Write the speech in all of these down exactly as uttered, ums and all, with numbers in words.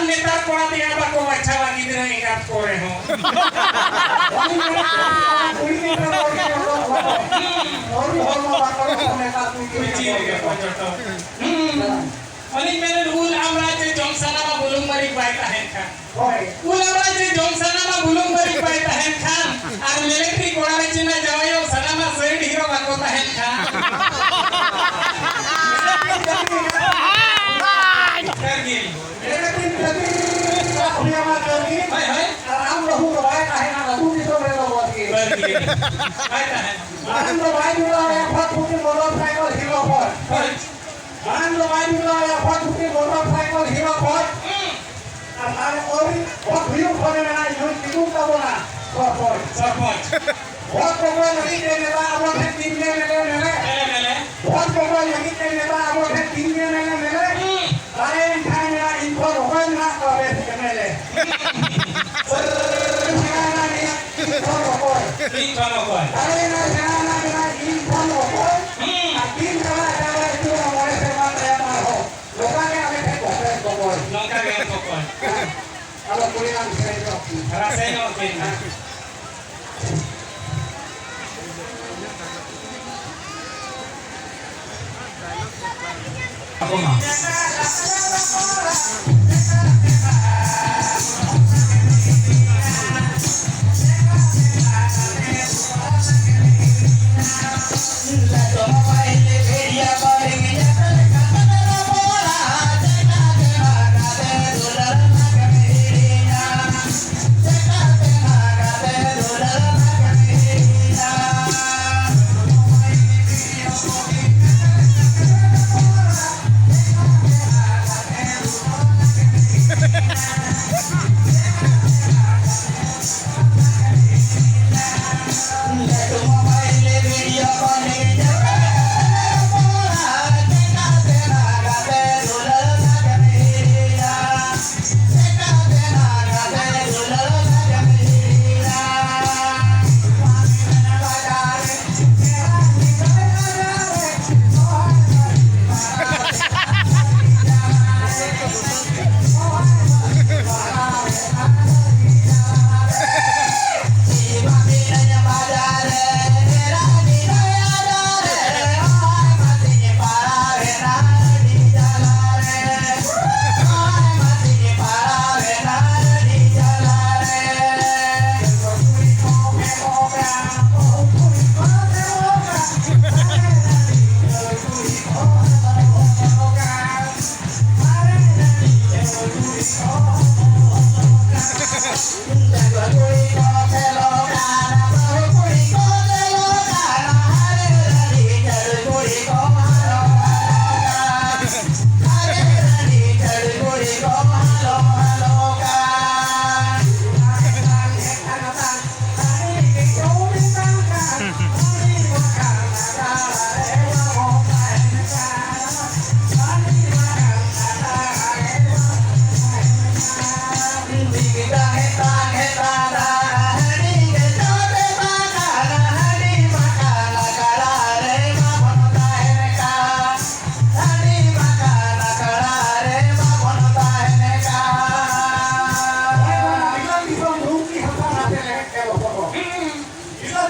ᱱᱮᱛᱟᱨ ᱠᱚᱲᱟ ᱛᱮᱭᱟᱜ ᱵᱟᱠᱚ ᱵᱟᱪᱷᱟᱣᱟ ᱜᱤᱫᱽᱨᱟᱹ ᱮᱸᱜᱟᱛ ᱠᱚᱨᱮ ᱦᱚᱸ᱾ ᱩᱱᱤ ᱢᱮᱱᱟ, ᱠᱩᱲᱤ ᱜᱤᱫᱽᱨᱟᱹ ᱠᱚ ᱟᱹᱰᱤ ᱨᱚᱠᱚᱢ ᱦᱚᱲ᱾ ᱦᱩᱸ᱾ ᱟᱹᱣᱨᱤ ᱦᱚᱲᱢᱚ ᱵᱟᱠᱚ ᱨᱚᱠᱚᱢ ᱱᱮᱛᱟᱨ ᱠᱩᱲᱤ ᱜᱤᱫᱽᱨᱟᱹ ᱠᱩᱪᱤ ᱠᱚ᱾ ᱨᱮᱜᱮ ᱠᱚ ᱡᱚᱴᱚ᱾ ᱦᱩᱸ᱾ ᱚᱱᱮᱧ ᱢᱮᱱᱮᱫ, ᱩᱞ ᱟᱢᱲᱟ ᱪᱮ ᱡᱚᱢ ᱥᱟᱱᱟᱢᱟ, ᱵᱩᱞᱩᱝ ᱢᱟᱹᱨᱤᱪ ᱵᱟᱭ ᱛᱟᱦᱮᱱ ᱠᱷᱟᱱ᱾ ᱦᱳᱭ᱾ ᱩᱞ ᱟᱢᱲᱟ ᱪᱮ ᱡᱚᱢ ᱥᱟᱱᱟᱢᱟ, ᱵᱩᱞᱩᱝ ᱢᱟᱹᱨᱤᱪ ᱵᱟᱭ ᱛᱟᱦᱮᱱ ᱠᱷᱟᱱ᱾ ᱟᱨ ᱢᱤᱞᱤᱴᱟᱨᱤ ᱠᱚᱲᱟ ᱨᱮ ᱪᱮ ᱱᱟ ᱡᱟᱶᱟᱭᱚᱜ ᱥᱟᱱᱟᱢᱟ, ᱥᱟᱹᱭᱤᱰ ᱦᱤᱨᱳ ᱵᱟᱠᱚ ᱛᱟᱦᱮᱱ ᱠᱷᱟᱱ᱾ ᱠᱟᱹᱨᱜᱤᱞ᱾ ᱦᱳᱭ, ᱦᱳᱭ᱾ ᱟᱨ ᱟᱢ ᱵᱟᱹᱦᱩ ᱫᱚ ᱵᱟᱭ ᱛᱟᱦᱮᱱᱟ ᱟᱹᱛᱩ ᱫᱤᱥᱚᱢ ᱨᱮᱫᱚ ᱵᱟᱹᱨᱜᱤᱞ᱾ ᱵᱟᱹᱨᱜᱤᱞ᱾ ᱵᱟᱭ ᱛᱟᱦᱮᱱᱟ᱾ ᱢᱟᱲᱟᱝ ᱫᱚ ᱵᱟᱭ ᱡᱩᱲᱟᱹᱣ ᱮᱭᱟ ᱯᱷᱚᱴ ᱯᱷᱩᱴᱤ ᱢᱚᱴᱚᱨ ᱥᱟᱭᱠᱮᱞ ᱦᱤᱨᱳ ᱯᱷᱚᱴ᱾ ᱦᱳᱭ᱾ ᱢᱟᱲᱟᱝ ᱫᱚ ᱵᱟᱭ ᱡᱩᱲᱟᱹᱣ ᱮᱭᱟ ᱯᱷᱚᱴ ᱯᱷᱩᱴᱤ ᱢᱚᱴᱚᱨ ᱥᱟᱭᱠᱮᱞ ᱦᱤᱨᱳ ᱯᱷᱚᱴ᱾ ᱦᱩᱸ᱾ ᱟᱨ ᱛᱟᱦᱞᱮ ᱳᱭ ᱯᱷᱚᱴ ᱦᱩᱭᱩᱜ ᱠᱷᱚᱱᱮ ᱢᱮᱱᱟ ᱧᱩᱨ ᱛᱤᱸᱜᱩᱱ ᱛᱟᱵᱚᱱᱟ ᱥᱚᱨᱯᱚᱧᱪ᱾ ᱥᱚᱨᱯᱚᱧᱪ᱾ ᱵᱷᱳᱴ ᱠᱚᱠᱚᱭ ᱞᱟᱹᱜᱤᱫ ᱛᱮ ᱱᱮᱛᱟ ᱟᱵᱚ ᱴᱷᱮᱱ ᱛᱤᱸᱜᱩ ᱢᱮᱞᱮ ᱢᱮᱞᱮ᱾ ᱢᱮᱞᱮ ᱢᱮᱞᱮ᱾ ᱵᱷᱳᱴ ᱠᱚᱠᱚᱭ ᱞᱟᱹᱜᱤᱫ ᱛᱮ ᱱᱮᱛᱟ ᱟᱵᱚ ᱴᱷᱮᱱ ᱛᱤᱸᱜᱩ ᱢᱮᱞᱮ ᱢᱮᱞᱮ᱾ ᱦᱩᱸ᱾ ᱫᱟᱲᱮᱭᱮᱱ ᱠᱷᱟᱱ ᱢᱮᱱᱟ ᱤᱧ ᱠᱷᱚᱱ ᱚᱠᱚᱭ ᱢᱮᱱᱟᱜ ᱠᱚᱣᱟ ᱵᱮᱥ ᱮᱢ ᱮᱞ ᱮ? ᱥᱮᱬᱟᱭᱮᱱᱟ ᱢᱮᱱᱟ ᱤᱧ ᱠᱷᱚᱱ ᱚᱠᱚᱭ? ᱤᱧ ᱠᱷᱚᱱ ᱚᱠᱚᱭ? ᱫᱟᱲᱮᱭᱮᱱᱟ ᱥᱮᱬᱟᱭᱮᱱᱟ ᱢᱮᱱᱟ ᱤᱧ ᱠᱷᱚᱱ ᱚᱠᱚᱭ? ᱦᱩᱸ᱾ ᱟᱨ ᱛᱤᱱ ᱠᱟᱱᱟ ᱪᱟᱞᱟᱜ ᱤᱫᱤ ᱠᱟᱱᱟ ᱢᱚᱬᱮ ᱥᱮᱨᱢᱟ ᱛᱟᱭᱚᱢ ᱟᱨᱦᱚᱸ᱾ ᱱᱚᱝᱠᱟ ᱜᱮ ᱟᱞᱮ ᱴᱷᱮᱱ ᱜᱚᱯᱚᱡ ᱜᱚᱯᱚᱡ᱾ ᱱᱚᱝᱠᱟ ᱜᱮ ᱜᱚᱯᱚᱡ᱾ ᱦᱮᱸ᱾ ᱟᱫᱚ ᱠᱩᱲᱤ ᱜᱟᱱ ᱥᱮᱨᱮᱧ ᱧᱚᱜ ᱠᱤᱱ᱾ ᱨᱟᱥᱮ ᱧᱚᱜ ᱠᱤᱱ᱾ ᱟᱠᱚ ᱢᱟ᱾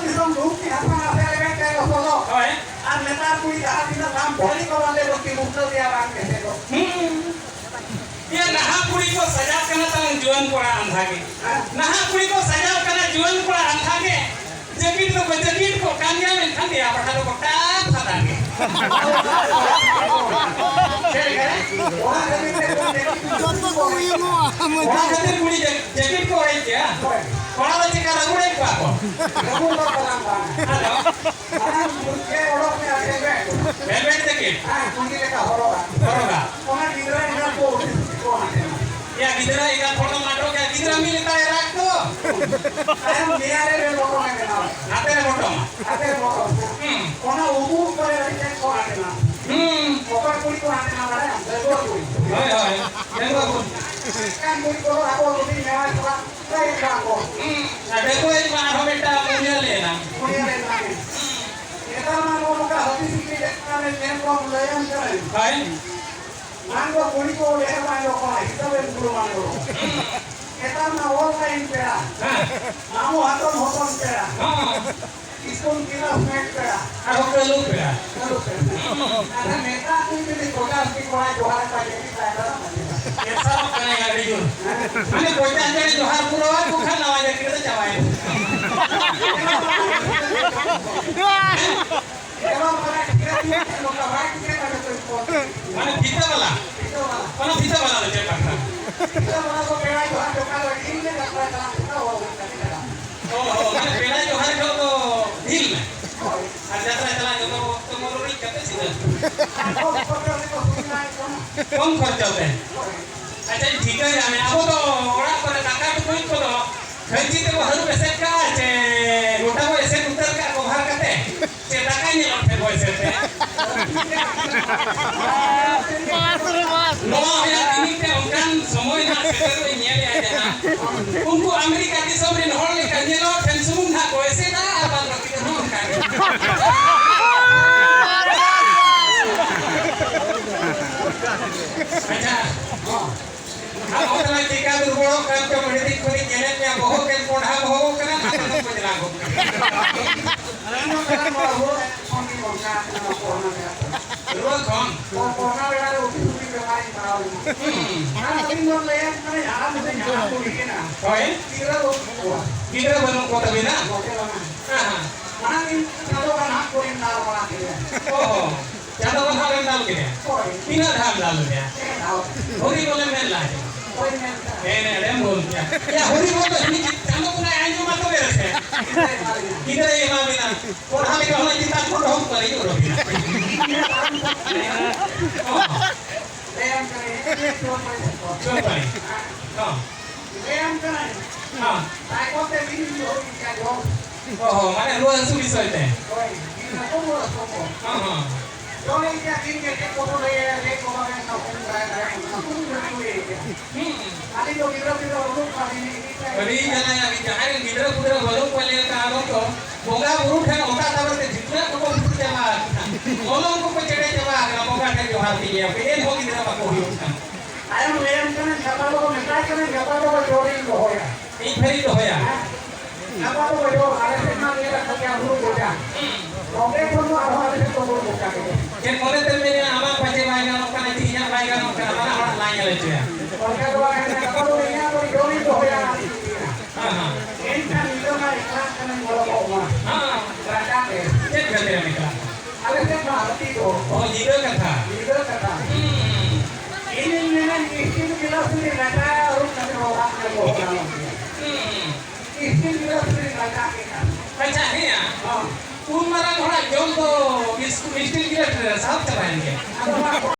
ᱫᱤᱥᱚᱢ ᱫᱷᱩᱢᱠᱤ ᱦᱟᱥᱟ ᱱᱟᱥᱮ ᱞᱮᱵᱮᱫ ᱛᱮ ᱞᱚᱥᱚᱫᱚᱜ᱾ ᱦᱳᱭ᱾ ᱟᱨ ᱱᱮᱛᱟᱨ ᱠᱩᱲᱤ ᱡᱟᱦᱟᱸ ᱛᱤᱱᱟᱹᱜ ᱜᱟᱱ ᱵᱷᱚᱨᱤ ᱠᱚ ᱵᱟᱸᱫᱮ ᱫᱷᱩᱛᱤ ᱵᱩᱴᱟᱹ ᱨᱮᱭᱟᱜ ᱨᱟᱱ ᱜᱮᱥᱮ ᱫᱚ᱾ ᱦᱩᱸ᱾ ᱭᱟ, ᱱᱟᱦᱟᱜ ᱠᱩᱲᱤ ᱠᱚ ᱥᱟᱡᱟᱣ ᱠᱟᱱᱟ ᱛᱟᱝ ᱡᱩᱣᱟᱹᱱ ᱠᱚᱲᱟ ᱟᱸᱫᱷᱟ ᱜᱮ᱾ ᱦᱮᱸ᱾ ᱱᱟᱦᱟᱜ ᱠᱩᱲᱤ ᱠᱚ ᱥᱟᱡᱟᱣ ᱠᱟᱱᱟ ᱡᱩᱣᱟᱹᱱ ᱠᱚᱲᱟ ᱟᱸᱫᱷᱟ ᱜᱮ᱾ ᱡᱟᱹᱯᱤᱫ ᱫᱚᱠᱚ ᱡᱟᱹᱯᱤᱫ ᱠᱚᱜ ᱠᱟᱱ ᱜᱮᱭᱟ, ᱢᱮᱱᱠᱷᱟᱱ ᱫᱮᱭᱟ ᱯᱟᱴᱟ ᱫᱚ ᱜᱚᱴᱟ ᱯᱷᱟᱫᱟ ᱜᱮ᱾ ᱪᱮᱫ ᱞᱮᱠᱟ ᱨᱮ? ᱡᱚᱛᱚ ᱠᱚ ᱩᱭᱩᱝᱚᱜᱼᱟ, ᱢᱟᱹᱡᱷᱤ᱾ ᱚᱱᱟ ᱠᱷᱟᱹᱛᱤᱨ ᱠᱩᱲᱤ ᱡᱟᱹ-, ᱡᱟᱹᱯᱤᱫ ᱠᱚ ᱚᱲᱮᱡ ᱜᱮᱭᱟ᱾ ᱠᱚᱲᱟ ᱫᱚ ᱪᱮᱠᱟ ᱨᱟᱹᱜᱩᱲᱮᱫ ᱠᱚᱣᱟ ᱠᱚ? ᱟᱫᱚ? ᱢᱟᱲᱟᱝ ᱢᱩᱪᱟᱹᱫ ᱚᱰᱚᱠ ᱢᱮ ᱟᱨ ᱦᱮᱞᱢᱮᱴ᱾ ᱦᱮᱞᱢᱮᱴ ᱡᱟᱹᱯᱤᱫ? ᱦᱮᱸ, ᱠᱩᱲᱤ ᱞᱮᱠᱟ ᱦᱚᱨᱚᱜᱟ᱾ ᱦᱚᱨᱚᱜᱟ᱾ ᱚᱱᱟ ᱜᱤᱫᱽᱨᱟᱹ ᱮᱸᱜᱟᱛ ᱠᱚ ᱩᱪᱤᱛ ᱠᱚ ᱦᱟᱱᱛᱮ ᱱᱟᱛᱮ᱾ ᱭᱟ, ᱜᱤᱫᱽᱨᱟᱹ ᱮᱸᱜᱟᱛ ᱦᱚᱲ ᱫᱚ ᱢᱟᱰᱚᱜ ᱜᱮᱭᱟ᱾ ᱜᱤᱫᱽᱨᱟᱹ ᱢᱤᱫ ᱞᱮᱠᱟᱭ ᱨᱟᱜᱽ ᱫᱚ᱾ ᱛᱟᱭᱚᱢ ᱫᱮᱭᱟ ᱨᱮ ᱵᱮᱞ ᱵᱚᱴᱚᱢ ᱮ ᱵᱮᱱᱟᱣᱟ᱾ ᱦᱟᱛᱮ ᱨᱮ ᱵᱚᱴᱚᱢᱟ᱾ ᱦᱟᱛᱮ ᱨᱮ ᱵᱚᱴᱚᱢ᱾ ᱦᱩᱸ᱾ ᱚᱱᱟ ᱩᱵᱩᱜ ᱠᱚᱨᱮ ᱟᱹᱰᱤ ᱛᱮᱫ ᱠᱚ ᱟᱸᱴᱮᱱᱟ᱾ ᱦᱩᱸ᱾ ᱚᱠᱚᱭ ᱠᱩᱲᱤ ᱠᱚ ᱟᱸᱴᱮᱱᱟ ᱵᱟᱲᱟᱭᱟᱢ? ᱰᱟᱺᱜᱩᱣᱟᱹ ᱠᱩᱲᱤ᱾ ᱦᱳᱭ, ᱦᱳᱭ᱾ ᱰᱟᱺᱜᱩᱣᱟᱹ ᱠᱩᱲᱤ᱾ ᱮᱱᱠᱷᱟᱱ ᱠᱩᱲᱤ ᱠᱚᱫᱚ ᱟᱠᱚ ᱦᱩᱰᱤᱧ ᱡᱟᱶᱟᱭ ᱥᱟᱞᱟᱜ ᱞᱟᱹᱭ ᱠᱚᱣᱟ ᱠᱚ᱾ ᱦᱩᱸ᱾ ᱟᱨ ᱰᱟᱺᱜᱩᱣᱟᱹ ᱤᱧ ᱢᱟ ᱟᱨᱦᱚᱸ ᱢᱤᱫᱴᱟᱝ ᱩᱭᱦᱟᱹᱨ ᱞᱮᱱᱟ᱾ ᱩᱭᱦᱟᱹᱨ ᱞᱮᱱᱟ᱾ ᱦᱩᱸ᱾ ᱱᱮᱛᱟᱨ ᱢᱟ ᱱᱚᱜᱼᱚ ᱱᱚᱝᱠᱟ ᱦᱟᱹᱛᱤ ᱥᱤᱠᱲᱤ ᱞᱮᱠᱟ ᱨᱮ ᱧᱮᱞ ᱠᱚᱢ ᱞᱟᱹᱭᱟᱢ ᱠᱟᱹᱱᱟᱹᱧ᱾ ᱦᱳᱭ᱾ ᱢᱟᱲᱟᱝ ᱫᱚ ᱠᱩᱲᱤ ᱠᱚ ᱞᱮᱦᱮ ᱵᱟᱝ ᱫᱚ ᱠᱚᱲᱟ ᱦᱤᱥᱟᱹᱵ ᱮᱢ ᱫᱩᱲᱩᱵ ᱵᱟᱝ ᱫᱚ᱾ ᱱᱮᱛᱟᱨ ᱢᱟ online ᱯᱮᱲᱟ᱾ ᱦᱮᱸ᱾ ᱢᱟᱢᱩ ᱦᱟᱛᱚᱢ ᱦᱚᱯᱚᱱ ᱯᱮᱲᱟ᱾ ᱦᱮᱸ᱾ ᱤᱥᱠᱩᱞ ᱠᱞᱟᱥᱢᱮᱴ ᱯᱮᱲᱟ᱾ ᱟᱨᱦᱚᱸ ᱠᱟᱹᱞᱩ ᱯᱮᱲᱟ᱾ ᱠᱟᱹᱞᱩ ᱯᱮᱲᱟ᱾ ᱟᱫᱚ ᱱᱮᱛᱟᱨ ᱫᱤᱱ ᱡᱩᱫᱤ ᱯᱚᱪᱟᱥ ᱴᱤ ᱠᱚᱲᱟᱭ ᱡᱚᱦᱟᱨ ᱠᱚᱣᱟ, ᱡᱟᱹᱯᱤᱫ ᱵᱟᱭ ᱵᱟᱲᱟᱜᱼᱟ᱾ ᱮᱥᱟᱨᱚᱜ ᱠᱟᱱᱟᱭ ᱟᱹᱰᱤ ᱡᱳᱨ᱾ ᱢᱟᱱᱮ ᱯᱚᱪᱟᱥ ᱡᱚᱱ ᱡᱚᱦᱟᱨ ᱯᱩᱨᱟᱹᱣᱟ ᱠᱚ ᱠᱷᱟᱱ ᱱᱟᱣᱟ ᱡᱟᱹᱯᱤᱫ ᱨᱮ ᱪᱟᱵᱟᱭᱮᱱᱟ᱾ ᱢᱟᱱᱮ ᱯᱷᱤᱛᱟᱹ ᱵᱟᱞᱟ? ᱚᱱᱟ ᱯᱷᱤᱛᱟᱹ ᱵᱟᱞᱟ ᱫᱚ ᱪᱮᱫ ᱵᱟᱠᱷᱨᱟ? ᱠᱚᱢ ᱠᱷᱚᱨᱪᱟ ᱛᱮ᱾ ᱟᱪᱪᱷᱟ, ᱴᱷᱤᱠᱟᱹᱭᱟ ᱢᱮ, ᱟᱵᱚ ᱫᱚ ᱚᱲᱟᱜ ᱠᱚᱨᱮ ᱫᱟᱠᱟ ᱴᱩᱠᱩᱡ ᱠᱚᱫᱚ ᱠᱷᱟᱹᱧᱪᱤ ᱛᱮᱵᱚ ᱦᱟᱹᱨᱩᱵ ᱮᱥᱮᱫ ᱠᱟᱜᱼᱟ ᱪᱮ ᱜᱚᱴᱟ ᱵᱚ ᱮᱥᱮᱫ ᱩᱛᱟᱹᱨ ᱠᱟᱜᱼᱟ ᱠᱚᱵᱷᱟᱨ ᱠᱟᱛᱮ? ᱪᱮ ᱫᱟᱠᱟ ᱧᱮᱞᱚᱜ ᱴᱷᱮᱱ ᱵᱚ ᱮᱥᱮᱫ ᱛᱮ? ᱵᱟᱥ ᱨᱮ ᱵᱟᱥ᱾ ᱱᱚᱣᱟ ᱦᱚᱸᱭᱟ ᱛᱤᱱᱤᱝ ᱛᱮ ᱚᱱᱠᱟᱱ ᱥᱚᱢᱚᱭ ᱱᱟᱜ ᱥᱮᱴᱮᱨᱚᱜ ᱤᱧ ᱧᱮᱞᱮᱜᱼᱟ ᱡᱟᱦᱟᱸ᱾ ᱩᱱᱠᱩ ᱟᱢᱮᱨᱤᱠᱟ ᱫᱤᱥᱚᱢ ᱨᱮᱱ ᱦᱚᱲ ᱞᱮᱠᱟ ᱧᱮᱞᱚᱜ ᱴᱷᱮᱱ ᱥᱩᱢᱩᱝ ᱱᱟᱜ ᱠᱚ ᱮᱥᱮᱫᱟ ᱟᱨ ᱵᱟᱫ ᱵᱟᱹᱠᱤ ᱫᱚ ᱱᱚᱜᱼᱚ ᱱᱚᱝᱠᱟ ᱜᱮ᱾ ᱟᱪᱪᱷᱟ, ᱟᱢ ᱦᱚᱸ ᱛᱟᱞᱟᱝ ᱪᱮᱠᱟ ᱫᱩᱨᱵᱚᱞᱚᱜ ᱠᱟᱱ ᱪᱚᱢ, ᱟᱹᱰᱤ ᱫᱤᱱ ᱠᱷᱚᱱᱤᱧ ᱧᱮᱞᱮᱫ ᱢᱮᱭᱟ, ᱵᱚᱦᱚᱜ ᱮᱢ ᱠᱚᱸᱰᱷᱟ ᱵᱚᱦᱚᱜ ᱠᱟᱱᱟ, ᱟᱢ ᱫᱚᱢ ᱠᱚᱡᱞᱟ ᱜᱚᱫ ᱠᱟᱱᱟ᱾ ᱤᱧ ᱦᱚᱸ ᱛᱟᱞᱟᱝ ᱱᱚᱣᱟ ᱨᱩᱣᱟᱹ ᱠᱷᱚᱱ ᱜᱤᱧ ᱵᱟᱧᱪᱟᱣ ᱠᱟᱱᱟ, ᱱᱚᱣᱟ ᱠᱚᱨᱳᱱᱟ ᱵᱮᱲᱟ ᱛᱮ᱾ ᱨᱩᱣᱟᱹ ᱠᱷᱚᱱ? ᱱᱚᱣᱟ ᱠᱚᱨᱳᱱᱟ ᱵᱮᱲᱟ ᱨᱮ ᱩᱛᱤ ᱥᱩᱛᱤ ᱵᱮᱢᱟᱨᱤᱧ ᱯᱟᱲᱟᱣ ᱞᱮᱱᱟ᱾ ᱦᱩᱸ᱾ ᱚᱱᱟ ᱟᱹᱵᱤᱱ ᱵᱚᱱ ᱞᱟᱹᱭᱟ, ᱢᱟᱱᱮ ᱦᱟᱲᱟᱢ ᱥᱮ ᱦᱟᱲᱟᱢ ᱵᱩᱲᱦᱤ ᱠᱟᱱᱟ᱾ ᱦᱳᱭ᱾ ᱜᱤᱫᱽᱨᱟᱹ ᱵᱟᱹᱱᱩᱜ ᱠᱚᱣᱟ᱾ ᱜᱤᱫᱽᱨᱟᱹ ᱵᱟᱹᱱᱩᱜ ᱠᱚ ᱛᱟᱹᱵᱤᱱᱟ? ᱜᱚᱝᱠᱮ ᱵᱟᱝᱟ᱾ ᱦᱮᱸ, ᱦᱮᱸ᱾ ᱚᱱᱟ ᱜᱮ ᱪᱟᱸᱫᱳ ᱵᱚᱸᱜᱟ ᱱᱟᱦᱟᱜ ᱠᱚᱨᱮᱧ ᱫᱟᱞ ᱵᱟᱲᱟ ᱠᱮᱫᱮᱭᱟ᱾ ᱚ᱾ ᱪᱟᱸᱫᱳ ᱵᱚᱸᱜᱟ ᱵᱮᱱ ᱫᱟᱞ ᱠᱮᱫᱮᱭᱟ? ᱦᱳᱭ᱾ ᱛᱤᱱᱟᱹᱜ ᱫᱷᱟᱣ ᱫᱟᱞ ᱞᱮᱫᱮᱭᱟ? ᱯᱮ ᱫᱷᱟᱣ᱾ ᱦᱚᱨᱤ ᱵᱚᱞᱮ ᱢᱮᱱ ᱞᱟᱦᱟ ᱠᱮᱫᱟ᱾ ᱦᱳᱭ, ᱢᱮᱱ ᱠᱮᱫᱟ᱾ ᱮᱱ ᱮᱲᱮᱢ ᱵᱚᱞ ᱠᱮᱫᱟ᱾ ᱭᱟ, ᱦᱚᱨᱤ ᱵᱚᱞ ᱫᱚ ᱦᱟᱹᱱᱤ ᱪᱟᱸᱫᱳ ᱵᱚᱸᱜᱟᱭ ᱟᱸᱡᱚᱢᱟ ᱛᱚᱵᱮ ᱨᱮᱥᱮ᱾ ᱜᱤᱫᱽᱨᱟᱹᱭ ᱮᱢᱟ ᱵᱤᱱᱟ᱾ ᱠᱚᱲᱦᱟ ᱞᱮᱠᱟ ᱦᱚᱸ ᱪᱮᱛᱟᱱ ᱠᱷᱚᱱ ᱦᱚᱸ ᱯᱟᱨᱮᱡᱚᱜ ᱨᱚᱦᱤᱱᱟ᱾ ᱚ᱾ ᱞᱟᱹᱭᱟᱢ ᱠᱟᱹᱱᱟᱹᱧ, ᱪᱚᱞ ᱯᱟᱹᱭ᱾ ᱪᱚᱞ ᱯᱟᱹᱭ᱾ ᱦᱚᱸ᱾ ᱞᱟᱹᱭᱟᱢ ᱠᱟᱹᱱᱟᱹᱧ᱾ ᱦᱚᱸ᱾ ᱛᱟᱭᱚᱢ ᱛᱮ ᱵᱤᱱ ᱫᱚᱦᱚ ᱠᱮᱭᱟ ᱡᱚᱢ᱾ ᱚ ᱦᱚᱸ, ᱢᱟᱱᱮ ᱨᱩᱣᱟᱹ ᱦᱟᱹᱥᱩ ᱵᱤᱥᱚᱭ ᱛᱮ᱾ ᱦᱳᱭ, ᱵᱤᱱ ᱦᱟᱹᱥᱩ ᱨᱩᱣᱟᱹ ᱦᱟᱹᱥᱩ ᱠᱚ᱾ ᱦᱚᱸ, ᱦᱚᱸ᱾ ᱡᱚᱢ ᱤᱧ ᱠᱮᱭᱟ ᱫᱤᱱ ᱜᱮ ᱪᱮᱫ ᱠᱚᱠᱚ ᱞᱟᱹᱭᱟ, ᱞᱟᱹᱭ ᱠᱚ ᱵᱟᱝ ᱜᱟᱱᱚᱜ ᱠᱟᱱᱟ, ᱵᱟᱲᱟᱭ ᱫᱟᱲᱮᱭᱟᱜ ᱠᱟᱱᱟ, ᱠᱩᱨᱩᱢᱩᱴᱩ ᱦᱩᱭ ᱠᱮᱭᱟ᱾ ᱦᱩᱸ᱾ ᱟᱹᱞᱤᱧ ᱫᱚ ᱜᱤᱫᱽᱨᱟᱹ ᱯᱤᱫᱽᱨᱟᱹ ᱵᱟᱹᱱᱩᱜ ᱠᱚᱣᱟ, ᱟᱹᱞᱤᱧ ᱤᱫᱤ ᱠᱚᱣᱟ᱾ ᱟᱹᱰᱤ ᱡᱟᱞᱟ ᱜᱮ, ᱡᱟᱦᱟᱸᱭ ᱨᱮᱱ ᱜᱤᱫᱽᱨᱟᱹ ᱯᱤᱫᱽᱨᱟᱹ ᱵᱟᱹᱱᱩᱜ ᱠᱚᱣᱟ, ᱞᱟᱹᱭ ᱞᱮᱠᱟ ᱟᱫᱚ ᱠᱚ ᱵᱚᱸᱜᱟ ᱵᱩᱨᱩ ᱴᱷᱮᱱ ᱚᱛᱟ ᱛᱟᱵᱮ ᱛᱮ ᱡᱷᱤᱴᱨᱟᱹ ᱠᱚᱠᱚ ᱵᱷᱩᱛᱩᱨ ᱪᱟᱵᱟ ᱟᱠᱟᱱᱟ᱾ ᱢᱚᱞᱚᱝ ᱠᱚᱠᱚ ᱪᱮᱰᱮ ᱪᱟᱵᱟ ᱟᱠᱟᱱᱟ, ᱵᱚᱸᱜᱟ ᱴᱷᱮᱱ ᱡᱚᱦᱟᱨ ᱠᱮᱫ ᱜᱮᱭᱟ ᱯᱮ, ᱮᱱᱦᱚᱸ ᱜᱤᱫᱽᱨᱟᱹ ᱵᱟᱠᱚ ᱦᱩᱭᱩᱜ ᱠᱟᱱᱟ᱾ ᱛᱟᱭᱚᱢ ᱞᱟᱹᱭᱟᱢ ᱠᱟᱱᱟ, ᱜᱟᱯᱟ ᱫᱚᱠᱚ ᱢᱮᱛᱟᱭ ᱠᱟᱱᱟ, ᱜᱟᱯᱟ ᱫᱚ ᱡᱚᱲᱤᱧ ᱫᱚᱦᱚᱭᱟ᱾ ᱤᱧ ᱯᱷᱮᱨᱤᱧ ᱫᱚᱦᱚᱭᱟ᱾ ᱦᱮᱸ? ᱜᱟᱯᱟ ᱫᱚ ᱡᱚᱲ, ᱟᱞᱮ ᱥᱮᱫ ᱢᱟ ᱱᱤᱭᱟᱹ ᱫᱷᱟᱣ ᱠᱷᱚᱱ ᱜᱮ ᱦᱩᱲᱩ ᱜᱚᱡᱟ᱾ ᱦᱩᱸ᱾ ᱱᱚᱰᱮ ᱠᱷᱚᱱ ᱫᱚ ᱟᱨᱦᱚᱸ ᱟᱞᱮ ᱥᱮᱫ ᱫᱚ ᱦᱩᱲᱩ ᱜᱚᱡᱟ ᱜᱮ᱾ ᱪᱮᱫ ᱢᱚᱱᱮ ᱛᱮᱢ ᱢᱮᱱᱮᱫᱼᱟ, ᱟᱢᱟᱜ ᱯᱟᱪᱮ ᱵᱟᱭ ᱜᱟᱱᱚᱜ ᱠᱟᱱᱟ, ᱛᱤᱦᱤᱧᱟᱜ ᱵᱟᱭ ᱜᱟᱱᱚᱜ ᱠᱟᱱᱟ, ᱵᱟᱱᱟ ᱦᱚᱲᱟᱜ ᱞᱟᱝ ᱧᱮᱞ ᱦᱚᱪᱚᱭᱟ᱾ ᱚᱱᱠᱟ ᱫᱚ ᱵᱟᱝ ᱠᱟᱱᱟ, ᱜᱟᱯᱟ ᱫᱚ ᱤᱧᱟᱹᱜ ᱫᱚ ᱡᱚᱲᱤᱧ ᱫᱚᱦᱚᱭᱟ᱾ ᱦᱮᱸ, ᱦᱮᱸ᱾ ᱮᱱᱠᱷᱟᱱ ᱧᱤᱫᱟᱹ ᱢᱟ ᱮᱠᱞᱟ ᱠᱟᱱᱟᱧ, ᱵᱚᱞᱚ ᱠᱚᱜ ᱢᱟ᱾ ᱦᱮᱸ᱾ ᱨᱟᱪᱟ ᱛᱮ᱾ ᱪᱮᱫ ᱠᱷᱟᱹᱛᱤᱨ ᱮᱢ ᱮᱠᱞᱟ? ᱟᱞᱮ ᱥᱮᱫ ᱢᱟ ᱦᱟᱹᱛᱤ ᱫᱚ᱾ ᱚ, ᱧᱤᱫᱟᱹ ᱠᱟᱛᱷᱟ᱾ ᱧᱤᱫᱟᱹ ᱠᱟᱛᱷᱟ᱾ ᱦᱩᱸ᱾ ᱤᱧᱤᱧ ᱢᱮᱱᱟ, ᱤᱥᱴᱤᱞ ᱜᱤᱞᱟᱥ ᱨᱮ ᱨᱟᱪᱟ ᱟᱹᱨᱩᱵ ᱠᱟᱛᱮ ᱚᱲᱟᱜ ᱨᱮ ᱵᱚᱞᱚ ᱜᱟᱱᱚᱜ ᱜᱮᱭᱟ᱾ ᱦᱩᱸ᱾ ᱤᱥᱴᱤᱞ ᱜᱤᱞᱟᱥ ᱨᱮ ᱨᱟᱪᱟ ᱠᱮᱫᱟ᱾ ᱟᱪᱪᱷᱟ, ᱦᱮᱸᱭᱟ᱾ ᱦᱚᱸ᱾ ᱩᱱ ᱢᱟᱨᱟᱝ ᱦᱚᱲᱟᱜ ᱡᱚᱢ ᱫᱚ ᱤᱥ-, ᱤᱥᱴᱤᱞ ᱥᱟᱵ ᱪᱟᱵᱟᱭᱮᱱ ᱜᱮ᱾